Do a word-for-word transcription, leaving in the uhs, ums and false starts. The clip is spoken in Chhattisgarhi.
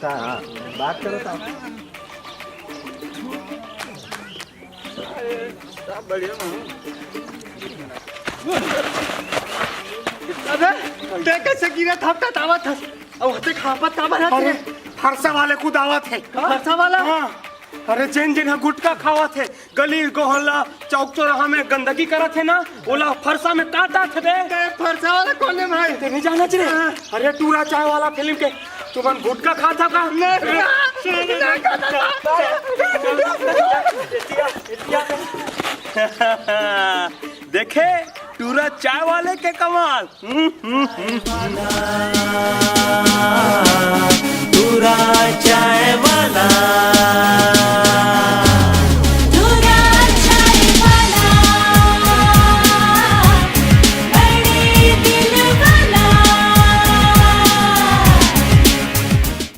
का बात करत हव? अबे, तैं कइसे गिरत हस, तब तक आवत हस? अउ हते खापत काबर हस? अरे, फरसा वाले कुदावत हे। फरसा वाला? हाँ। अरे, जेन जेन ह गुटखा खावत हे, गली गोहल्ला, चौक चौराहा में गंदगी करत हे ना, ओला फरसा में काटत हे बे। तैं फरसा वाला कोन हे भाई? तैं नइ जानस रे? हाँ। अरे, टूरा चाय वाला फिल्म के तुमन गुटखा खाथव का? नहीं, नहीं, नहीं, नहीं। देखे, टूरा चाय वाले के कमाल। हम्म, हम्म, हम्म। टूरा चाय